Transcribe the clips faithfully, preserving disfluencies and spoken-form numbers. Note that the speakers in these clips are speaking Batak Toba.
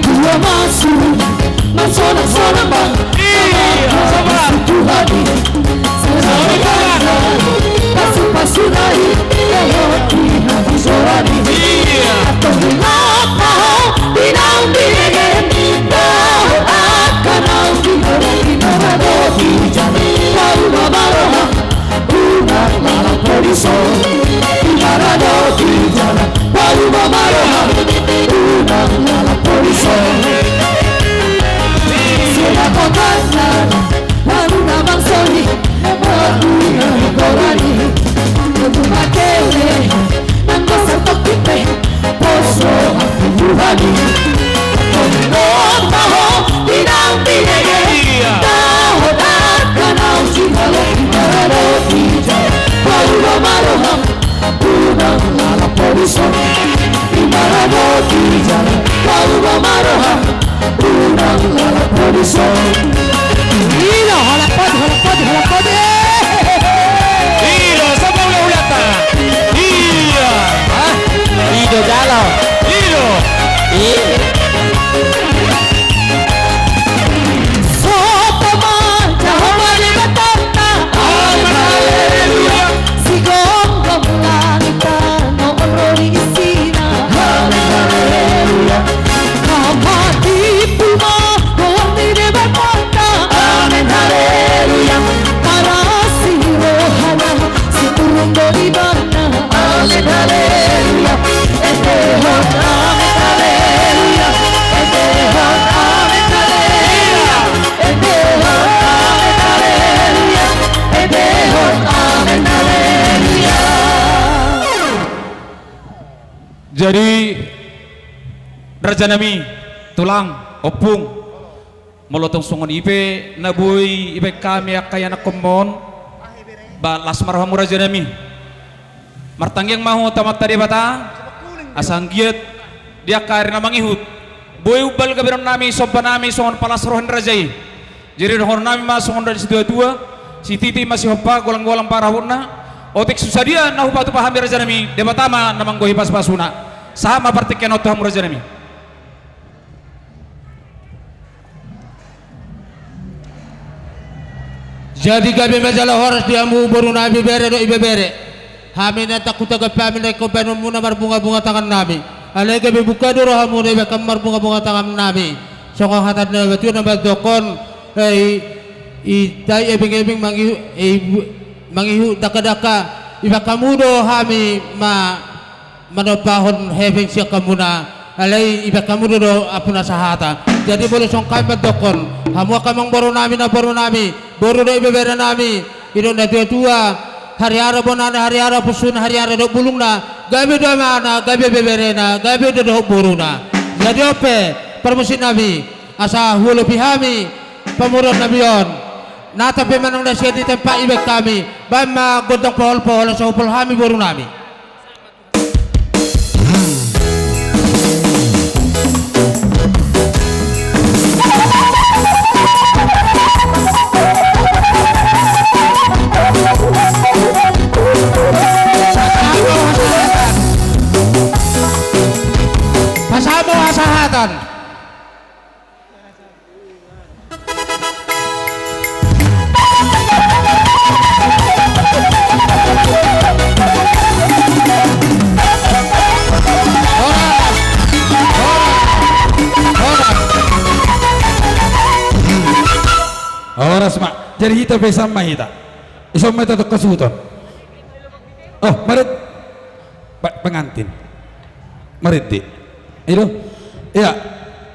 Dua masuk, masuk, masuk, bang. Iya, sobat. Tuhan. Pasu-pasu nai, lewat di hati sorani. Iya. Atau di lapa, di naung di degen, tahu akan naung di degen, di mana do di jana, lalu babaroha, unang lalap porison, di mana do di jana, lalu babaroha, unang lalap porison. Sila kota sana, lalu na bangso i, lalu na gorani. Untuk matele, nang kosa toki pe, poso aku buhani. Tolong tahu, di naung di degen. Iya. Tahu tak kenal cinta lo, cinta lo, cinta. Baru lo maroham. Unang lalap porison, di mana do di jana, lalu babaroha, unang lalap porison. Ilo, holapot, holapot, holapot, eh. Ilo, sapa hulahulanta? Iya. Hah? Ilo, jalo. Ilo. Ih. Soto ma, Jahowa Debatanta. Amen, haleluya. Sigomgom langit tano on ro di isina. Amen, haleluya. Nama tipu ma, goar ni Debatanta. Amen, haleluya. Parasi rohana, siturun do ibana. Amen, haleluya. Ende hot, amen, haleluya. Ende hot, amen, haleluya. Ende hot, amen, haleluya. Ende hot, amen, haleluya. Jadi, raja nami, tulang, ompung, molo tong songon i pe na boi ibaen hami angka ianakhonmon, ba las ma rohamu raja nami. Martangiang ma hita tu Amanta Debata, asa anggiat di angka ari na mangihut boi umbal gabe dohonon nami, somba nami songon palas roha ni raja i. Jadi dohonon nami ma songon na di situatua, sititi ma sihompa, golanggolang pangarahutna. Otik so sadia na hupatupa hami raja nami, Debata ma na manggohi pasupasuna. Sahat ma partingkian on tu hamu raja nami. Jadi gabe ma jala horas di hamu boru nami, bere dohot ibebere. Hami na tangkup tagap hami na ingkon baenonmuna marbungabunga tangan nami. Alai gabe buka do rohamuna ibaen hamu marbungabunga tangan nami. Songon hata ni natuatua na mandokkon, eh, i, i, tai ebeng-ebeng mangihu, eh, i, bu-, mangihu dakka-dakka, ibaen hamu do hami ma manompahon hepeng sian hamuna, alai ibaen hamu do, do ampuna sahata. Jadi molo songon hami mandokkon, hamu angka amangboru nami, namboru nami, boru dohot ibebere nami, didok natuatua, hariara bonana, hariara pusuna, hariara dohot bulungna, gabe do amana, gabe beberena, gabe do dohot boruna. Jadi on pe, parmusik nami, asa huolopi hami pamoruon nami on. Nata pe manang na sian di tempat ibaen hami, baen ma gondang pohol-pohol asa hupol hami boru nami. Horas ma. Jadi hita pe sama hita. Ison ma hita tong hasuhuton. Oh, marit. Pa-, pengantin. Marende. I do? Ia.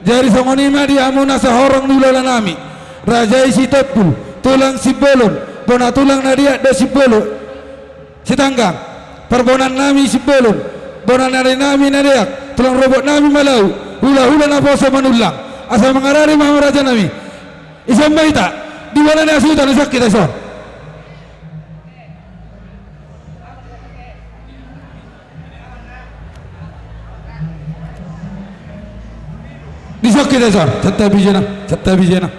Jadi songon i ma di hamu na sahorong ni hulahula nami. Raja i Sitompul, tulang Simbolon, bona tulang na deak do Simbolo. Sitanggang. Parbonaan nami Simbolon, bona ni ari nami na deak, tulang rorobot nami Malau, hulahula naposo Manullang. Asa mangarade ma hamu raja nami. Ison ma hita, di bona ni hasuhuton, ison hita ison. Dison hita ison, santabi jena, santabi jena.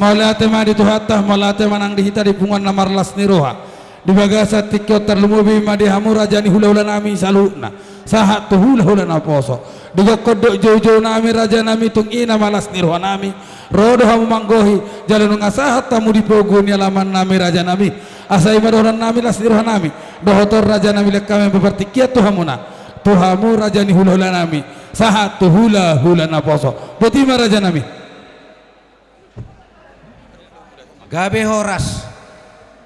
Mauliate ma di Tuhanta, mauliate ma nang di hita di punguan na marlas ni roha. Di bagasan tingki on tarlumobi ma di hamu raja ni hulahulanami saluhutna, sahat tu hulahula naposo. Di gokhon dohot joujounami rajanami, tung i na ma las ni rohanami. Ro do hamu manggohi, jala nunga sahat hamu di pogu ni alamannami rajanami. Asa i ma dohononnami las ni rohanami. Dohot on rajanami, lehon hami ma partingkian tu hamuna, tu hamu raja ni hulahulanami, sahat tu hulahula naposo. Boti ma rajanami. Gabe horas,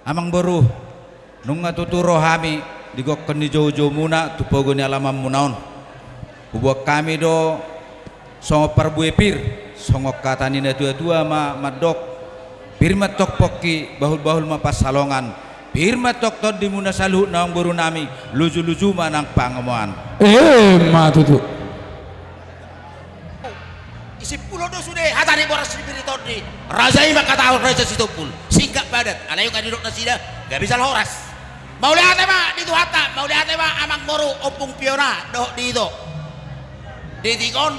amangboru. Nunga tutu ro hami di gokhon ni joujoumuna tu pogu ni alamanmuna on. Huboan hami do songon parbue pir, songon hata ni natuatua ma mandok: Pir ma antong pongki, bahulbahul ma pansalongan. Pir ma antong tondimuna saluhutna, amangborunami, lujuluju ma nang pangomoan. Emma tutu. Disimpulhon do sude hata ni boras ni pir ni tondi. Raja i manghatahon, Raja Sitompul. Singkat padat, alai nunga didok nasida, gabe jala horas. Mauliate ma di Tuhanta, mauliate ma amangboru, Ompung Piona dohot di ito, di tingki on.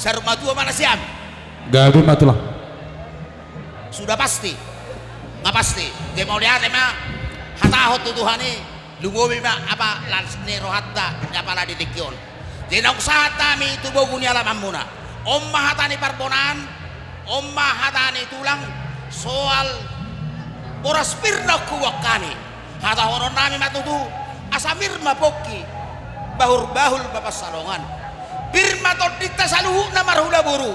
Saur matua ma nasiam. Gabe ma tulang. Sudah pasti. Nga pasti. Jadi mauliate ma hatahon tu Tuhan i. Lumobi ma apa las ni rohanta, apala di tingki on. Jadi naung sahat hami tu pogu ni alamanmuna. On ma hata ni parbonaan, on ma hata ni tulang, soal boras pir naung huboan hami. Hatahononnami ma tutu, asa pir ma pongki, bahulbahul ma pansalongan. Pir ma tondinta saluhutna marhula boru.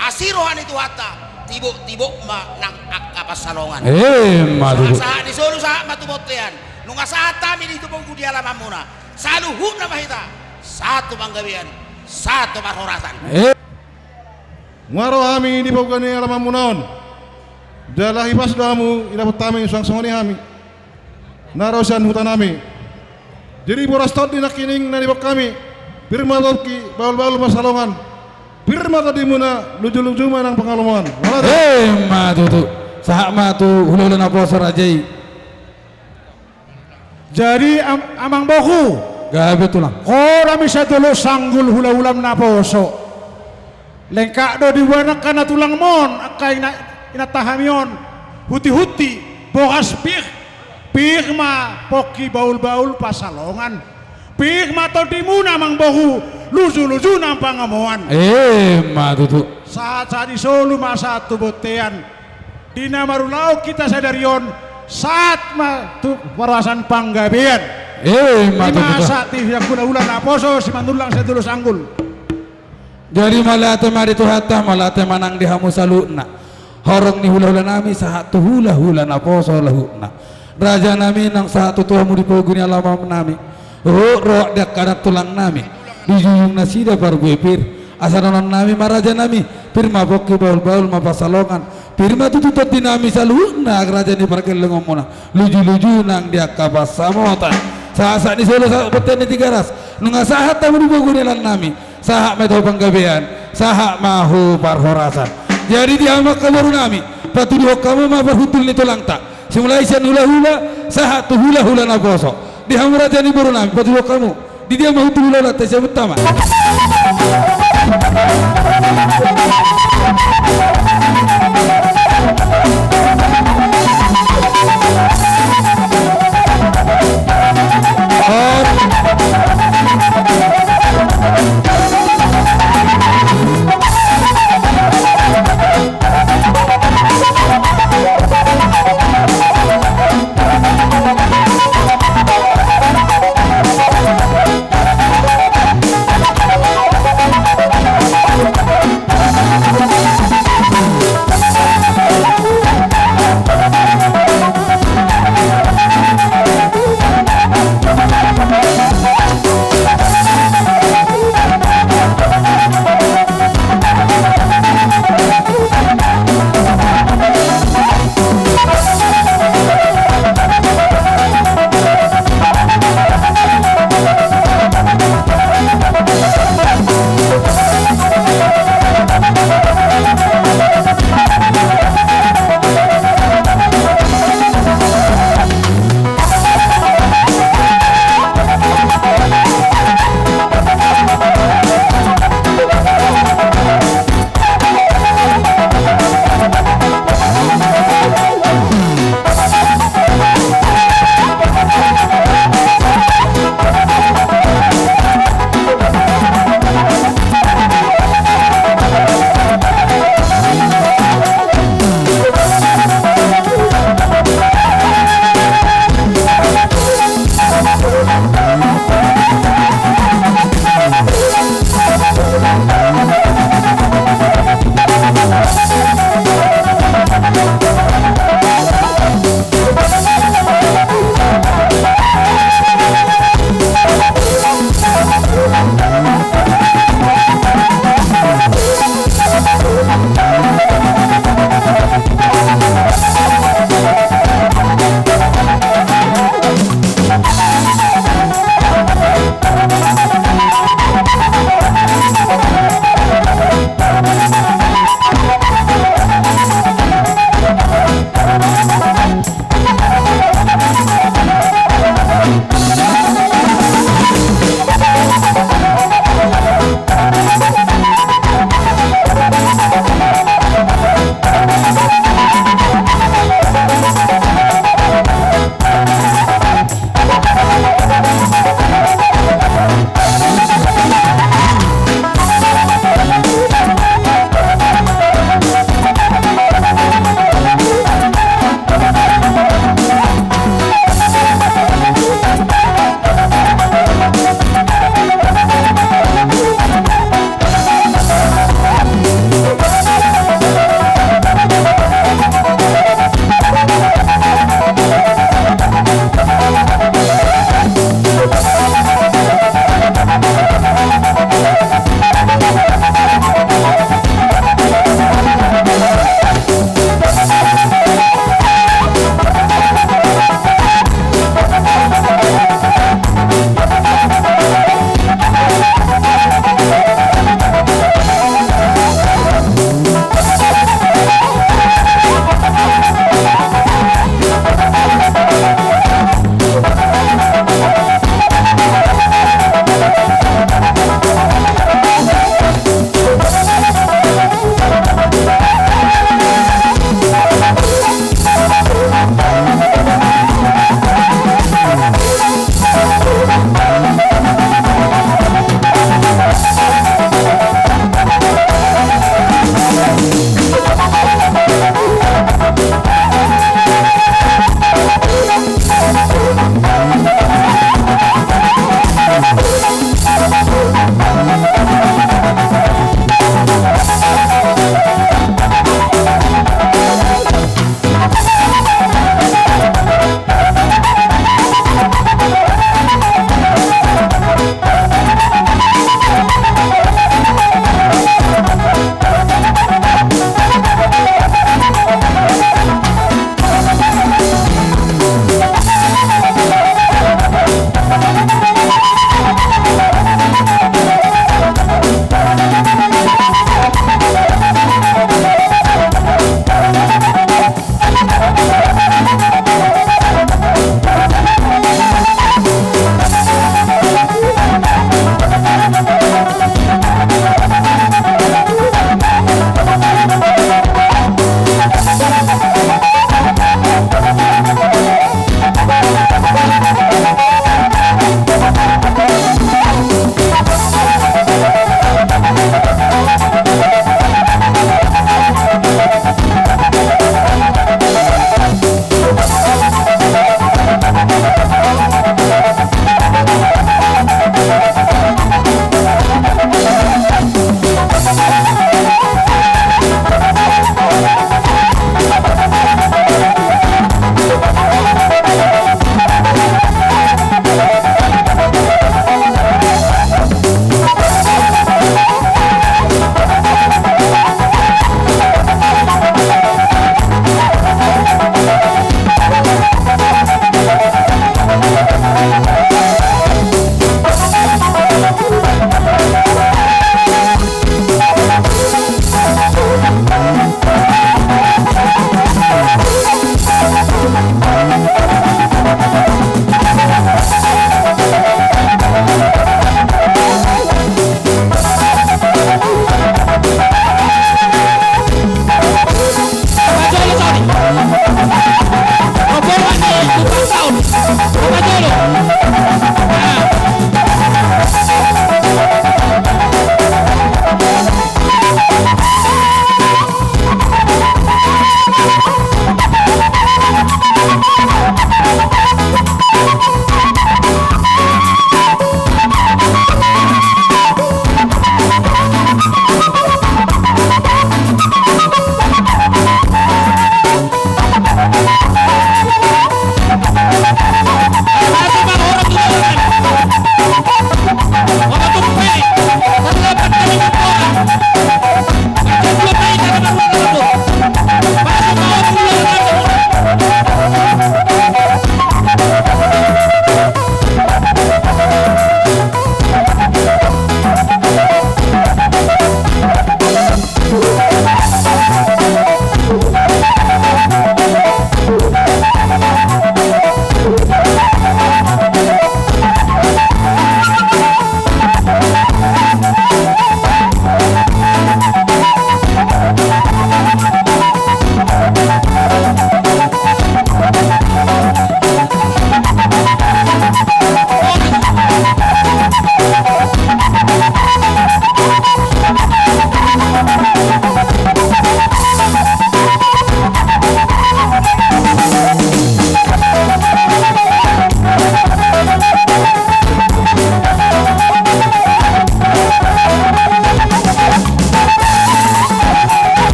Asi roha ni Tuhanta, tiboktibo ma nang angka pansalongan. Emma tutu. Sahat, sahat ni solu, sahat ma tu bontean. Nunga sahat hami di tu pogu ni alamanmuna, saluhutna ma hita sahat tu panggabean, sahat tu parhorasan. Eh. Nunga ro hami di pogu ni alamanmuna on. Jala hipas do hamu, didapot hami suang songon i hami na ro sian hutanami. Jadi boras tondi nangkining na diboan hami, pir ma pongki, bahulbahul ma pansalongan. Pir ma tondimuna, lujuluju ma nang pangomoan. Mauliate. Emma tutu. Sahat ma tu hulahula naposo raja i. Jadi am-, amangboru. Gabe tulang. Ho do hami sian Dolok Sanggul, hulahulam naposo. Lengkap do diboan angka na tulangmu on, angka ina-, inanta hami on. Hutihunti, boras pir. Pir ma pongki, bahulbahul pansalongan. Pir ma tondimuna, amangboru, lujuluju nang pangomoan. Emma tutu. Sahat, sahat ni solu ma sahat tu bontean. Di na marulaon hita sadari on, sahat ma tu parhorasan panggabean. Emma tutu. Ima sahat ni hulahula naposo, Simanullang sian Dolok Sanggul. Jadi mauliate ma di Tuhanta, mauliate ma nang di hamu saluhutna. Horong ni hulahulanami sahat tu hulahula naposo saluhutna. Rajanami, nunga sahat tutu hamu di pogu ni alamanmuna. Huhut rohak di angka tulangnami. Dijujung nasida parbue pir. Asa dohononnami ma rajanami, pir ma pongki, bahulbahul ma pansalongan. Pir ma tutu tondinami saluhutna, raja ni pargellengonmuna. Lujuluju nang di angka pansamotan. Sahat, sahat ni solu, sahat bontean ni Tigaras. Nunga sahat hamu di pogu ni alannami. Sahat ma tu panggabean, sahat ma tu parhorasan. Jadi di hamu angka borunami, patuduhon hamu ma parhundul ni tulangta. Simulai sian hulahula, sahat tu hulahula naposo. Di hamu raja ni borunami, patuduhon hamu. Di dia ma hundul hulahulanta, siabut tama.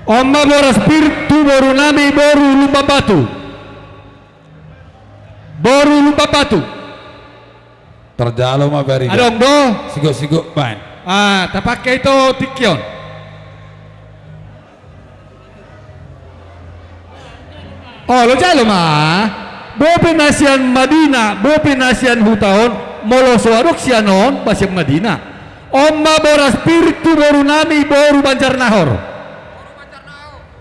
On ma boras pir tu boru nami boru Lumban Batu. Boru Lumban Batu. Tarjalo ma bari. Adong do? Sigok-sigok baen. Ah, tapake ito tingki on. Olo, jalo ma. Bope na sian Madina, bope na sian huta on, molo so adong sian on, ba sian Madina. On ma boras pir tu boru nami boru Banjarnahor.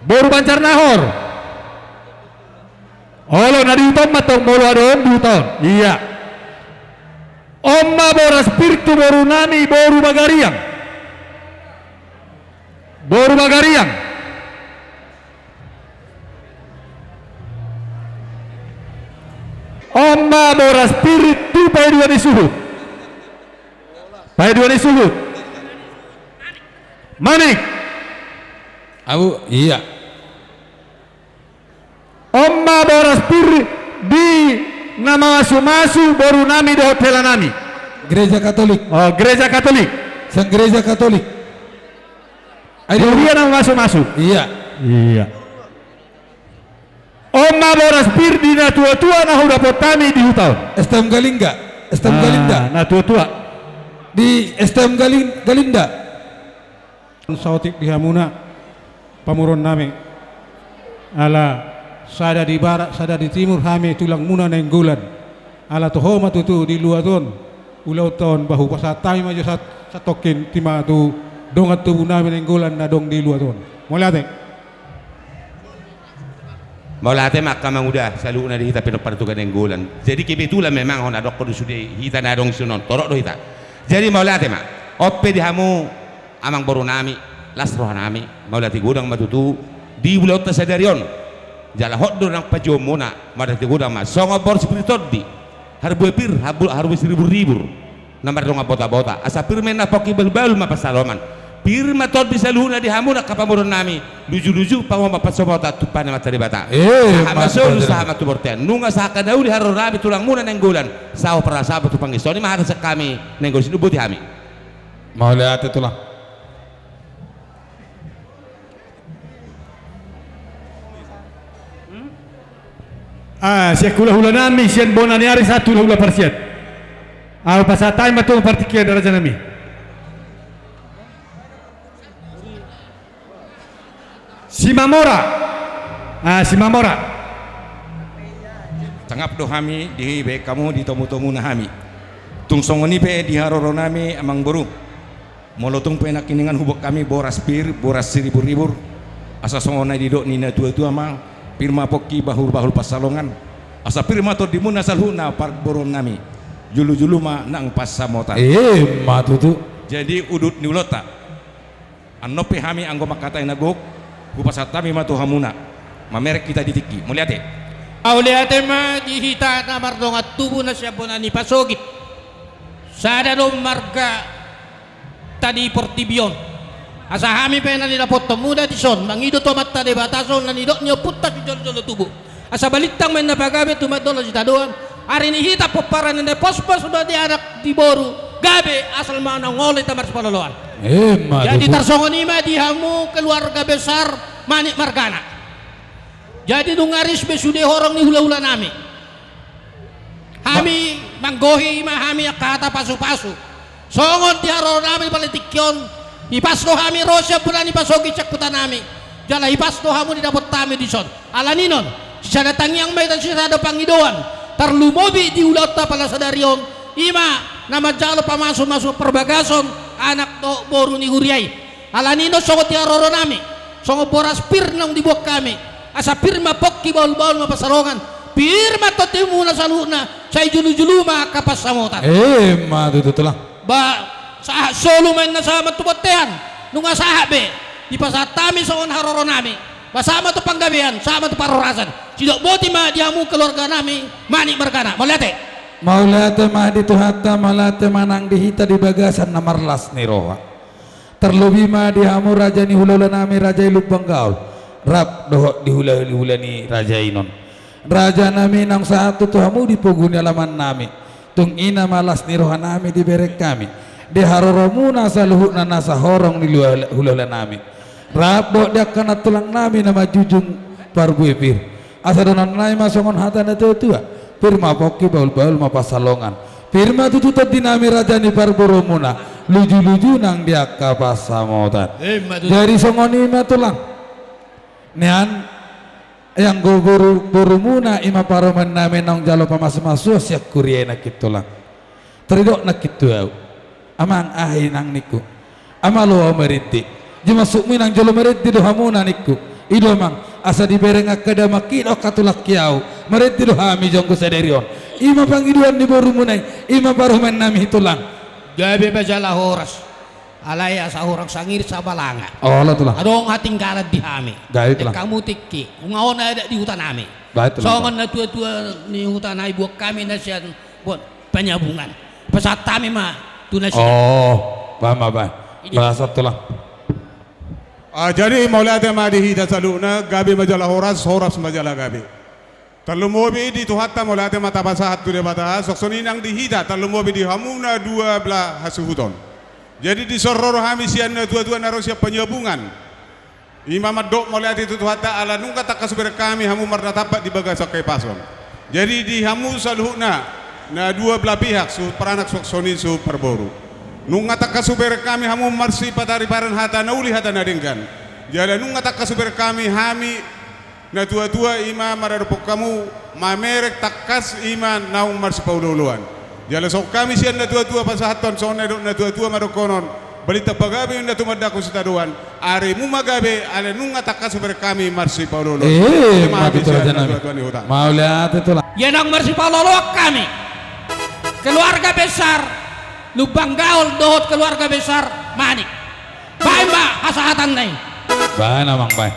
Boru Banjarnahor. Olo, na di huta on ma tong, molo adong di huta on. Ia. On ma boras pir tu boru nami boru Bagariang. Boru Bagariang. On ma boras pir tu paidua ni suhut. Paidua ni suhut. Manik. Au, ia. On ma boras pir di na mamasu-masu boru nami dohot hela nami. Gereja Katolik. Oh, Gereja Katolik. Sian Gereja Katolik. Ai, dia na mamasu-masu. Ia. Ia. On ma boras pir di natua-tua na hudapot hami di huta on. S T M Galingga. S T M Galinda. Ah, natua-tua. Di S T M Galin-, Galinda. Saotik di hamuna, pamoruon nami. Ala sada di barat, sada di timur, hami tulangmuna Nainggolan. Ala toho ma tutu di luat on ulaonta on, ba hupasahat hami ma jo sat-, satongkin tima tu dongan tubu nami Nainggolan na adong di luat on. Mauliate. Mauliate ma angka amanguda, saluhutna di hita pinompar Toga Nainggolan. Jadi kebetulan memang hona dokkon do sude hita na adong di son on, torop do hita. Jadi mauliate ma. On pe di hamu amangboru nami, las roha nami, mauliate godang ma tutu di ulaonta sadari on. Jala hot do nang pajuonmuna, mauliate godang ma. Songon boras pir tondi, harbue pir, habu-, harbue siribur-ribur. Na mardongan bota-bota, asa pir ma inna pongki, bahul-bahul ma pansalongan. Pir ma tondi saluhutna di hamu angka pamoruon nami, luju-luju pangomo pansamotan, tumpahna ma tu Debata. Eh, sahat ma solu, sahat ma tu bontean. Nunga sahat na uli haroro nami tulangmuna Nainggolan, sahat parasaan tu pangisoni ma hata sian hami Nainggolan, sian umboti hami. Mauliate tulang. Ah, sian hula-hula nami, sian bona ni ari sahat tu hula-hula parsiat. Ahu pasahat hami ma tu partingkian raja nami. Simamora. Ah, Simamora. Sangap do hami dibahen hamu di tomu-tomuna hami. Tung songon i pe di haroro nami amangboru. Molo tung pe nangkiningan huboan hami boras pir, boras siribur-ribur, asa songon na nidok ni natua-tua ma, pir ma pongki, bahul-bahul pansalongan, asa pir ma tondimuna saluhutna parboruon nami, jolo-jolo ma nang pansamotan. Emma tutu. Jadi udut ni ulaonta, annon pe hami anggo mangkatai na gok, hupasahat hami ma tu hamuna, mamereng hita di tingki. Mauliate. Mauliate ma di hita na mardongan tubu na sian bona ni pasogit. Sada do marga ta di portibi on. Asa hami pe na nidapotmuna dison, mangido tu Amanta Debata songon na nidok ni ompunta sijolo-jolo tubu. Asa balintang ma inna pagabe, tumandangkon sitadoan. Ari ni hita pomparan ni na pospos, suda di anak di boru, gabe asal ma na uli ta marsipaloloan. Emma tutu. Jadi tarsongon i ma di hamu keluarga besar Manik Margana. Jadi nunga ris be sude horong ni hula-hula nami. Hami manggohi ma hami angka hata pasu-pasu. Songon di haroro nami pala tingki on, ipas do hami ro sian bona ni pasogit sian huta nami. Jala ipas do hamu didapot hami dison. Ala ni on, sisada tangiang ma hita sisada pangidoan. Tarlumobi di ulaonta pala sadari on, i ma na manjalo pamasu-masu parbagason anak dohot boru ni huria i. Ala ni on songon di haroro nami, songon boras pir naung diboan hami, asa pir ma pongki, bahul-bahul ma pansalongan, pir ma tondimuna saluhutna, sai jolo-jolo ma angka pansamotan. Emma tutu tulang. Ba, sahat solu ma inna sahat ma tu bontean, nunga sahat be, dipasahat hami songon haroro nami, ba sahat ma tu panggabean, sahat ma tu parhorasan, sidok boti ma di hamu keluarga nami, Manik Margana, mauliate. Mauliate ma di Tuhanta, mauliate ma nang di hita di bagasan na marlas ni roha. Tarlobi ma di hamu raja ni hula-hula nami, raja i Lumban Gaol, rap dohot di hula-hula ni raja i non. Raja nami naung sahat tu hamu di pogu ni alaman nami. Tung i ma las ni roha nami dibereng hami di haroromuna saluhutna nasa horong ni hula-hula nami. Rap dohot di angka nantulang nami na manjujung parbue pir. Asa dohonon nami ma songon hata ni natuatua: Pir ma pongki, bahulbahul ma pansalongan. Pir ma tutu tondi nami raja ni parborumuna, lujuluju nang di angka pansamotan. Emma tutu. Jadi songon i ma tulang. Nian, anggo boru, borumuna i ma parumaen nami naung jalo pamasumasuon sian huria i nangkin tulang. Taridok nangkin tu ahu. Amang, aha i nang ningku? Aha ma loa ahu marende? Jala maksudmu i nang jolo marende do hamuna ningku. I do amang, asa dibereng angka damangki dohot angka tulangki ahu, marende do hami jonggo sadari on. I ma pangidoan ni borumuna i, i ma parumaen nami tulang. Gabe ma jala horas. Alai asa hurang sangir sabalanga. Olo tulang. Adong hatinggalan di hami. Gabe tulang. Hamu tingki, nunga on adat di huta nami. Gabe tulang. Songon natuatua ni huta na iboan hami na sian boan Panyabungan, pasahat hami ma tu nasida. Oh, bahen ma, bahen. Pasahat tulang. Ah, jadi mauliate ma di hita saluhutna, gabe ma jala horas, horas ma jala gabe. Tarlumobi di Tuhanta, mauliate ma tapasahat tu Debata, songon i nang di hita, tarlumobi di hamu na dua bela hasuhuton. Jadi dison ro do hami sian natuatua na ro sian Panyabungan. I ma mandok mauliate tu Tuhanta ala nunga tangkas hubereng hami hamu marnatampak di bagasan hahipason. Jadi di hamu saluhutna na dua bela pihak, suhut paranak songon i suhut parboru, nunga tangkas hubereng hami hamu marsipatariparan hata na uli, hata na denggan. Jala nunga tangkas hubereng hami, hami natuatua i ma maradophon hamu mamereng tangkas i ma naung marsipaolooloan. Jala songon hami sian natuatua pasahathon songon na nidok natuatua ma dohonon: Balintang pagabe ninna tumandangkon sitadoan, arimu ma gabe ala nunga tangkas hubereng hami marsipaolooloan. Eh, emma tutu raja nami. Natuatua ni huta. Mauliate tulang. Ia naung marsipaolooloan hami, keluarga besar Lumban Gaol dohot keluarga besar Manik. Bahen ma hasahatanna i. Bahen amang, bahen.